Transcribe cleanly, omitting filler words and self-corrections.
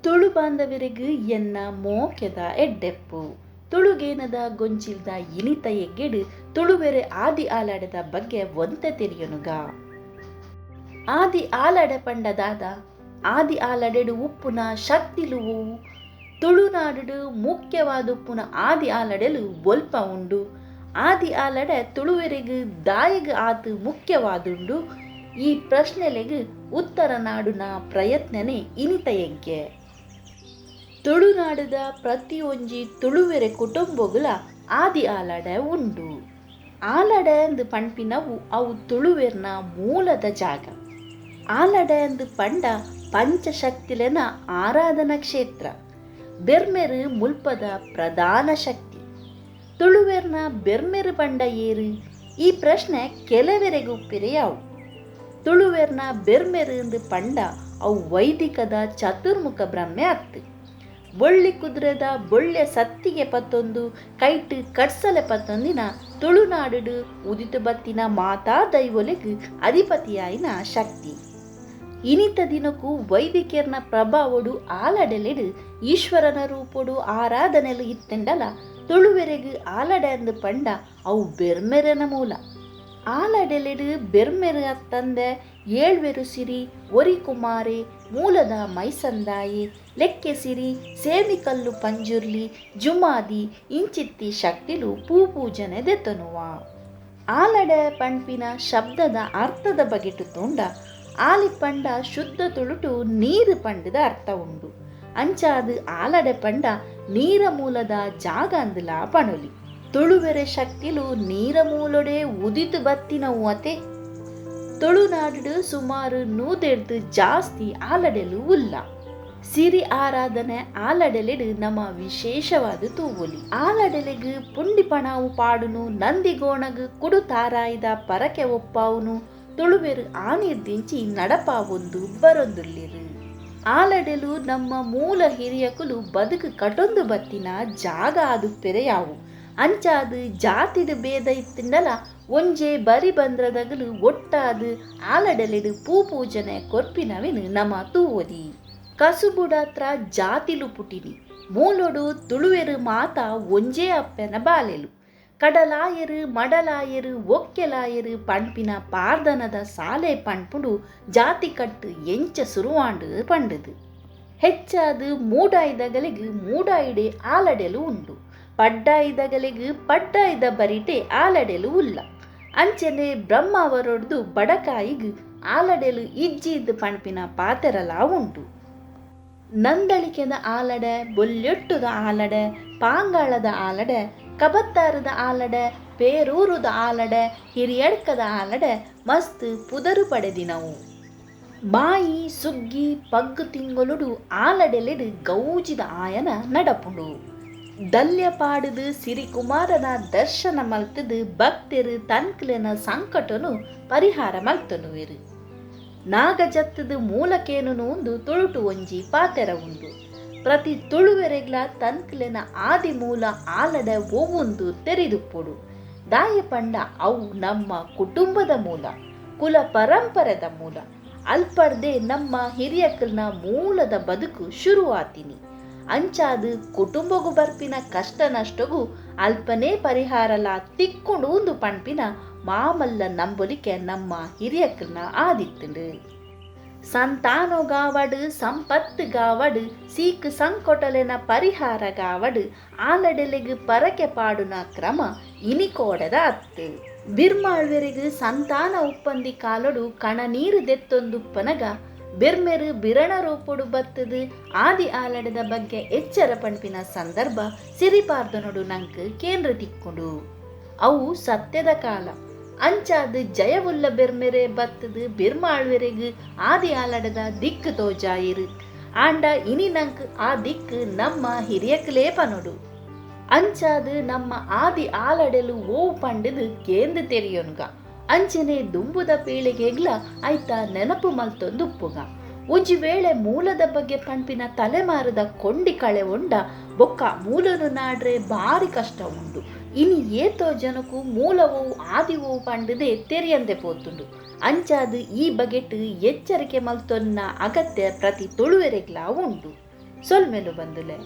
ತುಳು ಬಾಂಧವರಿಗ್ ಎನ್ನ ಮೋಕೆದ ಎಡ್ಡೆಪ್ಪು. ತುಳುಗೇನದ ಗೊಂಚಿಲ್ದ ಇನಿತ ಎಗ್ಗೆಡ್ ತುಳುವೆರೆ ಆದಿ ಆಲಾಡೆದ ಬಗ್ಗೆ ಒಂತೆ ತೆರಿಯೊನುಗ. ಆದಿ ಆಲಾಡೆ ಪಂಡ ದಾದ? ಆದಿ ಆಲಾಡೆಡ್ ಉಪ್ಪುನ ಶಕ್ತಿಲು ಒವು? ತುಳುನಾಡುಡ್ ಮುಖ್ಯವಾದ್ ಉಪ್ಪುನ ಆದಿ ಆಲಾಡೆಲು ಒಲ್ಪ ಉಂಡು? ಆದಿ ಆಲಾಡೆ ತುಳುವೆರೆಗ್ ದಾಯೆಗ್ ಆತ್ ಮುಖ್ಯವಾದುಂಡು? ಈ ಪ್ರಶ್ನೆಲೆಗ್ ಉತ್ತರ ನಾಡುನ ಪ್ರಯತ್ನನೆ ಇನಿತ ಎಗ್ಗೆ. ತುಳುನಾಡುದ ಪ್ರತಿಯೊಂಜಿ ತುಳುವೆರೆ ಕುಟುಂಬೊಗುಲ ಆದಿ ಆಲಾಡೆ ಉಂಡು. ಆಲಾಡೆ ಅಂದ್ ಪಣ್ಪಿನವು ಅವು ತುಳುವೆರ್ನ ಮೂಲದ ಜಾಗ. ಆಲಾಡೆ ಅಂದ್ ಪಂಡ ಪಂಚಶಕ್ತಿಲೆನ ಆರಾಧನಾ ಕ್ಷೇತ್ರ. ಬೆರ್ಮೆರ್ ಮುಲ್ಪದ ಪ್ರಧಾನ ಶಕ್ತಿ. ತುಳುವೆರ್ನ ಬೆರ್ಮೆರ್ ಪಂಡ ಏರ್? ಈ ಪ್ರಶ್ನೆ ಕೆಲವೆರೆಗ್ ಉಪ್ಪಿರೆಯಾವು. ತುಳುವೆರ್ನ ಬೆರ್ಮೆರ್ ಅಂದ್ ಪಂಡ ಅವು ವೈದಿಕದ ಚತುರ್ಮುಖ ಬ್ರಹ್ಮೆ ಅತ್ತ್. ಬೊಳ್ಳಿ ಕುದುರೆದ ಬೊಳ್ಳೆ ಸತ್ತಿಗೆ ಪತ್ತೊಂದು ಕೈಟ್ ಕಡ್ಸಲೆ ಪತ್ತೊಂದಿನ ತುಳುನಾಡುಡು ಉದಿತು ಬತ್ತಿನ ಮಾತಾ ದೈವೊಲೆಗ್ ಅಧಿಪತಿಯಾಯಿನ ಶಕ್ತಿ. ಇನಿತ ದಿನಕ್ಕೂ ವೈದಿಕೆರ್ನ ಪ್ರಭಾವೊಡು ಆಲಡೆಲೆಡ್ ಈಶ್ವರನ ರೂಪೊಡು ಆರಾಧನೆಲು ಇತ್ತೆಂಡಲ ತುಳುವೆರೆಗ್ ಆಲಡೆ ಅಂದ್ ಪಂಡ ಅವು ಬೆರ್ಮೆರೆನ ಮೂಲ. ಆಲಡೆಲೆಡ್ ಬೆರ್ಮೆರ್ ಅತ್ತಂದೆ ಏಳ್ವೆರು ಸಿರಿ, ಒರಿ ಕುಮಾರೆ, ಮೂಲದ ಮೈಸಂದಾಯೆ, ಲೆಕ್ಕೆ ಸಿರಿ, ಸೇಮಿಕಲ್ಲು ಪಂಜುರ್ಲಿ, ಜುಮಾದಿ ಇಂಚಿತ್ತಿ ಶಕ್ತಿಲು ಪೂಪೂಜನೆ ದೆತೊನುವ. ಆಲಡೆ ಪಣ್ಪಿನ ಶಬ್ದದ ಅರ್ಥದ ಬಗೆಟ್ ತೂಂಡ ಆಲಿ ಪಂಡ ಶುದ್ಧ ತುಳುಟು ನೀರು ಪಂಡದ ಅರ್ಥ ಉಂಡು. ಅಂಚಾದ್ ಆಲಡೆ ಪಂಡ ನೀರ ಮೂಲದ ಜಾಗ ಅಂದಲಾ ಪಣೊಲಿ. ತುಳುವೆರೆ ಶಕ್ತಿಲು ನೀರ ಮೂಲೊಡೆ ಉದಿತು ಬತ್ತಿನವು ಅತೆ. ತುಳುನಾಡು ಸುಮಾರು 100 ಜಾಸ್ತಿ ಆಲಡೆಲು ಉಲ್ಲ. ಸಿರಿ ಆರಾಧನೆ ಆಲಡೆಲೆಡ್ ನಮ ವಿಶೇಷವಾದ ತೂವೊಲಿ. ಆಲಡೆಲೆಗ್ ಪುಂಡಿ ಪಣಾವು ಪಾಡುನು, ನಂದಿಗೋಣಗ್ ಕುಡು ತಾರಾಯಿದ ಪರಕೆ ಒಪ್ಪಾವುನು ತುಳುವೆರು ಆನಿರ್ದಿಂಚಿ ನಡಪಾವೊಂದು ಬರೊಂದುಲ್ಲೆರ್. ಆಲಡೆಲು ನಮ್ಮ ಮೂಲ ಹಿರಿಯಕುಲು ಬದುಕು ಕಟೊಂದು ಬತ್ತಿನ ಜಾಗ ಆದುಪ್ಪೆರೆಯಾವು. ಅಂಚಾದ್ ಜಾತಿಡ್ ಭೇದ ಇತ್ತಿಂಡಲ ಒಂಜೆ ಬರಿ ಬಂದ್ರದಗಲು ಒಟ್ಟಾದ್ ಆಲಡೆಲೆಡ್ ಪೂಪೂಜನೆ ಕೊರ್ಪಿನವೆನ್ ನಮ ತೂವೊಲಿ. ಕಸುಬುಡಾತ್ರ ಜಾತಿಲು ಪುಟಿನಿ. ಮೂಲೊಡು ತುಳುವೆರು ಮಾತ ಒಂಜೇ ಅಪ್ಪೆನ ಬಾಲೆಲು. ಕಡಲಾಯರು ಮಡಲಾಯರು ಒಕ್ಕೆಲಾಯರು ಪಣ್ಪಿನ ಪಾರ್ದನದ ಸಾಲೆ ಪಣ್ಪುಂಡು ಜಾತಿ ಕಟ್ಟು ಎಂಚ ಸುರುವಾಂಡು ಪಂಡುದು. ಹೆಚ್ಚಾದ್ ಮೂಡಾಯಿದಗಲೆಗ್ ಮೂಡಾಯಿಡೆ ಆಲಡೆಲು ಉಂಡು. ಪಡ್ಡಾಯಿದಗಲೆಗ್ ಪಡ್ಡಾಯಿದ ಬರಿಟೆ ಆಲಡೆಲು ಉಲ್ಲ. ಅಂಚನೆ ಬ್ರಹ್ಮಾವರೊಡ್ದು ಬಡಕಾಯಿಗ್ ಆಲಡೆಲು ಇಜ್ಜಿದ್ ಪಣ್ಪಿನ ಪಾತೆರಲಾ ಉಂಡು. ನಂದಳಿಕೆದ ಆಲಡೆ, ಬೊಲ್ಯೊಟ್ಟುದ ಆಲಡೆ, ಪಾಂಗಾಳದ ಆಲಡೆ, ಕಬತ್ತಾರದ ಆಲಡೆ, ಪೇರೂರುದ ಆಲಡೆ, ಹಿರಿಯಡ್ಕದ ಆಲಡೆ ಮಸ್ತ್ ಪುದರು ಪಡೆದಿನವು. ಮಾಯಿ ಸುಗ್ಗಿ ಪಗ್ಗು ತಿಂಗೊಲುಡು ಆಲಡೆಲೆಡ್ ಗೌಜಿದ ಆಯನ ನಡಪುಂಡು. ದಲ್ಯ ಪಾಡುದು ಸಿರಿಕುಮಾರನ ದರ್ಶನ ಮಲ್ತದು ಭಕ್ತರು ತನ್ಕುಲೆನ ಸಂಕಟನು ಪರಿಹಾರ ಮಲ್ತೊನುವೆರು. ನಾಗಜತ್ತದ ಮೂಲಕೇನು ಒಂದು ತುಳುಟು ಒಂಜಿ ಪಾತೆರ ಉಂಡು. ಪ್ರತಿ ತುಳುವೆರೆಗ್ಲ ತನ್ಕುಲೆನ ಆದಿ ಮೂಲ ಆಲಡೆ ಒವ್ವೊಂದು ತೆರಿದುಪ್ಪೊಡು. ದಾಯ ಪಂಡ ಅವು ನಮ್ಮ ಕುಟುಂಬದ ಮೂಲ, ಕುಲ ಪರಂಪರೆದ ಮೂಲ. ಅಲ್ಪರ್ದೆ ನಮ್ಮ ಹಿರಿಯಕಲ್ನ ಮೂಲದ ಬದುಕು ಶುರುವಾತಿನಿ. ಅಂಚಾದ್ ಕುಟುಂಬಗು ಬರ್ಪಿನ ಕಷ್ಟ ನಷ್ಟಗೂ ಅಲ್ಪನೇ ಪರಿಹಾರಲ ತಿಕ್ಕೊಂಡು ಉಂದು ಪಣ್ಪಿನ ಮಾಮಲ್ಲ ನಂಬೊಲಿಕೆ ನಮ್ಮ ಹಿರಿಯಕಲ್ನ ಆದಿತ್ತುಂಡು. ಸಂತಾನೊಗಾವಡು ಸಂಪತ್ತುಗಾವಡು ಸೀಕ್ ಸಂಕೊಟಲೆನ ಪರಿಹಾರಗಾವಡು ಆಲಡೆಲೆಗ್ ಪರಕೆ ಪಾಡುನ ಕ್ರಮ ಇನಿಕೋಡೆದ ಅತ್ತು. ಬಿರ್ಮಾಳ್ವೆರೆಗ್ ಸಂತಾನ ಉಪ್ಪಂದಿ ಕಾಲೊಡು ಕಣ ನೀರು ದೆತ್ತೊಂದುಪ್ಪನಗ ಬೆರ್ಮೆರು ಬಿರಣ ರೂಪೊಡು ಬತ್ತದು ಆದಿ ಆಲಡೆದ ಬಗ್ಗೆ ಎಚ್ಚರ ಪಣ್ಪಿನ ಸಂದರ್ಭ ಸಿರಿಪಾರ್ದನೊಡು ನಂಕ್ ಕೇಂದ್ರ ತಿಕ್ಕೊಂಡು. ಅವು ಸತ್ಯದ ಕಾಲ. ಅಂಚಾದ್ ಜಯವುಲ್ಲ ಬೆರ್ಮೆರೆ ಬತ್ತದು ಬಿರ್ಮಾಳ್ವೆರೆಗ್ ಆದಿ ಆಲಡೆದ ದಿಕ್ಕು ತೋಜಾಯಿರು. ಆಂಡ ಇನಿ ನಂಕ್ ಆ ದಿಕ್ಕು ನಮ್ಮ ಹಿರಿಯಕಲೇ ಪನೊಡು. ಅಂಚಾದ್ ನಮ್ಮ ಆದಿ ಆಲಡೆಲು ಓವು ಪಂಡದು ಕೇಂದ್ರ ತೆರಿಯೊನುಗ. ಅಂಚನೆ ದುಂಬುದ ಪೀಳಿಗೆಗ್ಲ ಐತ ನೆನಪು ಮಲ್ತೊಂದುಪ್ಪುಗ. ಒಂಜಿ ವೇಳೆ ಮೂಲದ ಬಗ್ಗೆ ಪಣ್ಪಿನ ತಲೆಮಾರದ ಕೊಂಡಿ ಕಳೆ ಉಂಡ ಬೊಕ್ಕ ಮೂಲನು ನಾಡ್ರೆ ಭಾರಿ ಕಷ್ಟ ಉಂಡು. ಇನಿ ಏತೋ ಜನಕ್ಕೂ ಮೂಲವೋ ಆದಿವೋ ಪಂಡದೆ ತೆರಿಯಂದೆ ಪೋತುಂಡು. ಅಂಚಾದ್ ಈ ಬಗೆಟ್ ಎಚ್ಚರಿಕೆ ಮಲ್ತೊನ್ನ ಅಗತ್ಯ ಪ್ರತಿ ತುಳುವೆರೆಗ್ಲಾ ಉಂಡು. ಸೊಲ್ಮೆಲು ಬಂದುಲೆ.